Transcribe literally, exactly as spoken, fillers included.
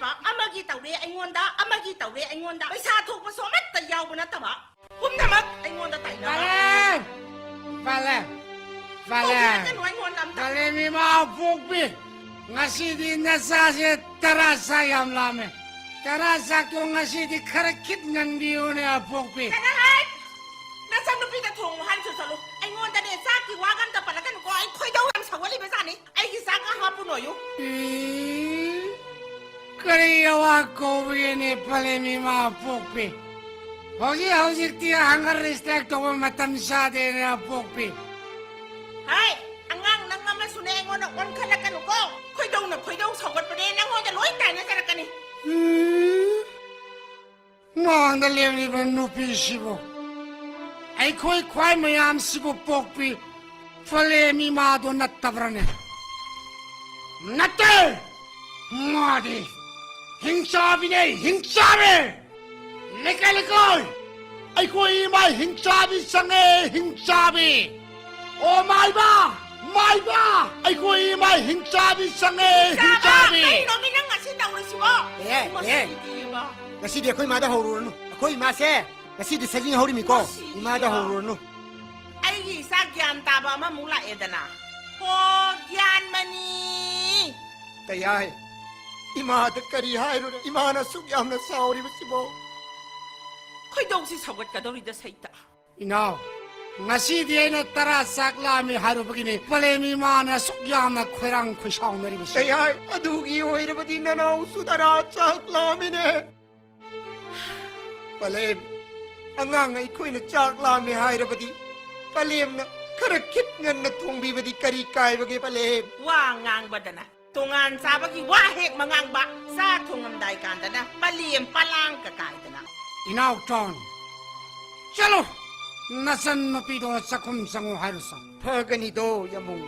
ꯑꯃꯒꯤ ꯇꯧꯔꯦ ꯑꯩꯉꯣꯟꯗ, ꯑꯃꯒꯤ ꯇꯧꯔꯦ ꯑꯩꯉꯣꯟꯗ꯫ ꯄꯩꯁꯥ ꯊꯣꯛꯄꯁꯨ ꯑꯃꯠꯇ ꯌꯥꯎꯕ ꯅꯠꯇꯕ꯫ ꯄꯨꯝꯅꯃꯛ ꯑꯩꯉꯣꯟꯗ ꯇꯥꯏꯅꯕ꯫ ꯕꯂꯦꯝ! ꯕꯂꯦꯝ! ꯕꯂꯦꯝ! ꯇꯧꯕꯤꯔꯛꯀꯅꯨ ꯑꯩꯉꯣꯟꯗ ꯑꯝꯇ꯫ ꯕꯂꯦꯝ ꯏꯃꯥ ꯑꯄꯣꯛꯄꯤ, ꯉꯁꯤꯗꯤ ꯅꯆꯥꯁꯦ ꯇꯔꯥ ꯆꯥꯛ ꯌꯥꯝ ꯂꯥꯝꯃꯦ꯫ ꯇꯔꯥ ꯆꯥꯛꯇꯣ ꯉꯁꯤꯗꯤ ꯈꯔ ꯈꯤꯠ ꯉꯟꯕꯤꯌꯨꯅꯦ ꯑꯄꯣꯛꯄꯤ꯫ ꯆꯠꯂꯣꯍꯦ! ꯅꯆꯟꯅꯨꯄꯤꯗ ꯊꯣꯡꯉꯨ ꯍꯥꯏꯔꯁꯨ ꯆꯠꯂꯨ꯫ ꯑꯩꯉꯣꯟꯗꯅꯦ ꯆꯥꯛꯀꯤ ꯋꯥꯒ ꯑꯝꯇ ꯄꯜꯂꯛꯀꯅꯨꯀꯣ, ꯑꯩ ꯈꯣꯏꯗꯧ ꯌꯥꯝ ꯁꯧꯒꯠꯂꯤꯕꯖꯥꯠꯅꯤ꯫ ꯑꯩꯒꯤ ꯆꯥꯛ ꯈꯔ ꯍꯥꯞꯄꯨꯅꯣꯌꯨ꯫ ꯏ, ꯀꯔꯤ ꯑꯋꯥ ꯀꯧꯕꯒꯤꯅꯦ ꯄꯂꯦꯝ ꯏꯃꯥ ꯑꯄꯣꯛꯄꯤ? ꯍꯧꯖꯤꯛ ꯍꯧꯖꯤꯛꯇꯤ ꯑꯍꯟꯒ respect ꯇꯧꯕ ꯃꯇꯝ ꯆꯥꯗꯦꯅꯦ ꯑꯄꯣꯛꯄꯤ꯫ ꯍꯥꯏ, ꯑꯉꯥꯡ ꯅꯪ ꯑꯃꯁꯨꯅꯦ ꯑꯩꯉꯣꯟꯗ ꯑꯣꯟꯈꯠꯂꯛꯀꯅꯨꯀꯣ꯫ ꯈꯣꯏꯗꯧꯅ ꯈꯣꯏꯗꯧ ꯁꯧꯒꯠꯄꯅꯦ, ꯅꯪꯉꯣꯟꯗ ꯂꯣꯏ ꯇꯥꯏꯅꯖꯔꯛꯀꯅꯤ꯫ ꯎꯝ, ꯃꯥꯡꯗ ꯂꯦꯝꯂꯤꯕ ꯅꯨꯄꯤꯁꯤꯕꯨ, ꯑꯩꯈꯣꯏ ꯈ꯭ꯋꯥꯏ ꯃꯌꯥꯝꯁꯤꯕꯨ ꯄꯣꯛꯄꯤ ꯄꯂꯦꯝ ꯏꯃꯥꯗꯣ ꯅꯠꯇꯕ꯭ꯔꯅꯦ? ꯅꯠꯇꯦ! ꯃꯥꯗꯤ ꯍꯤꯡꯆꯥꯕꯤꯅꯦ, ꯍꯤꯡꯆꯥꯕꯤ! ꯂꯩꯀꯥꯏ, ꯂꯩꯀꯥꯏ! ꯑꯩꯈꯣꯏ ꯏꯃꯥ ꯍꯤꯡꯆꯥꯕꯤ ꯆꯪꯉꯦ, ꯍꯤꯡꯆꯥꯕꯤ! ꯑꯣ ꯃꯥꯏꯕ! ꯃꯥꯏꯕ! ꯑꯩꯈꯣꯏ ꯏꯃꯥ ꯍꯤꯡꯆꯥꯕꯤ ꯆꯪꯉꯦ, ꯍꯤꯡꯆꯥꯕꯤ! ꯀꯩꯅꯣꯃꯤ ꯅꯪ ꯉꯁꯤ ꯇꯧꯔꯤꯁꯤꯕꯣ? ꯑꯦ, ꯑꯦ! ꯃꯁꯤꯗꯤꯕ꯫ ꯉꯁꯤꯗꯤ ꯑꯩꯈꯣꯏ ꯏꯃꯥꯗ ꯍꯧꯔꯨꯔꯅꯨ꯫ ꯑꯩꯈꯣꯏ ꯏꯃꯥꯁꯦ ꯉꯁꯤꯗꯤ ꯁꯖꯤꯡ ꯍꯧꯔꯤꯃꯤꯀꯣ꯫ ꯃꯁꯤꯗꯤꯕ꯫ ꯏꯃꯥꯗ ꯍꯧꯔꯨꯔꯅꯨ꯫ ꯑꯩꯒꯤ ꯏꯆꯥ ꯒ꯭ꯌꯥꯟ ꯇꯥꯕ ꯑꯃꯃꯨꯛ ꯂꯥꯛꯑꯦꯗꯅ꯫ ꯍꯣ, ꯒ꯭ꯌꯥꯟꯃꯅꯤ! ꯀꯩ ꯍꯥꯏ? ꯏꯃꯥꯗ ꯀꯔꯤ ꯍꯥꯏꯔꯨꯔꯦ? ꯏꯃꯥꯅ ꯑꯁꯨꯛ ꯌꯥꯝꯅ ꯁꯥꯎꯔꯤꯕꯁꯤꯕꯣ? ꯈꯣꯏꯗꯧꯁꯤ ꯁꯧꯒꯠꯀꯗꯧꯔꯤꯗ ꯁꯩꯇ꯫ ꯏꯅꯥꯎ, ꯉꯁꯤꯗꯤ ꯑꯩꯅ ꯇꯔꯥ ꯆꯥꯛ ꯂꯥꯝꯃꯤ ꯍꯥꯏꯔꯨꯕꯒꯤꯅꯤ ꯄꯂꯦꯝ ꯏꯃꯥꯅ ꯑꯁꯨꯛ ꯌꯥꯝꯅ ꯈꯣꯏꯔꯥꯡ ꯈꯣꯏꯁꯥꯎꯅꯔꯤꯕꯁꯤ꯫ ꯀꯩ ꯍꯥꯏ? ꯑꯗꯨꯒꯤ ꯑꯣꯏꯔꯕꯗꯤ ꯅꯅꯥꯎꯁꯨ ꯇꯔꯥ ꯆꯥꯛ ꯂꯥꯝꯃꯤꯅꯦ꯫ ꯄꯂꯦꯝ, ꯑꯉꯥꯡ ꯑꯩꯈꯣꯏꯅ ꯆꯥꯛ ꯂꯥꯝꯃꯦ ꯍꯥꯏꯔꯕꯗꯤ ꯄꯂꯦꯝꯅ ꯈꯔ ꯈꯤꯠ ꯉꯟꯅ ꯊꯣꯡꯕꯤꯕꯗꯤ ꯀꯔꯤ ꯀꯥꯏꯕꯒꯦ ꯄꯂꯦꯝ? ꯋꯥ ꯉꯥꯡꯕꯗꯅ ꯇꯣꯉꯥꯟ ꯆꯥꯕꯒꯤ ꯋꯥ ꯍꯦꯛ ꯃꯉꯥꯡꯕ, ꯆꯥꯛ ꯊꯣꯡꯉꯝꯗꯥꯏ ꯀꯥꯟꯗꯅ ꯄꯂꯦꯝ ꯄꯂꯥꯡ ꯀꯀꯥꯏꯗꯅ꯫ ꯏꯅꯥꯎꯇꯣꯟ, ꯆꯠꯂꯣ! ꯅꯆꯟ ꯅꯨꯄꯤꯗꯣ ꯆꯥꯛꯈꯨꯝ ꯆꯪꯉꯨ ꯍꯥꯏꯔꯨꯆꯣ꯫ ꯐꯒꯅꯤꯗꯣ ꯌꯥꯝꯕꯨꯡ꯫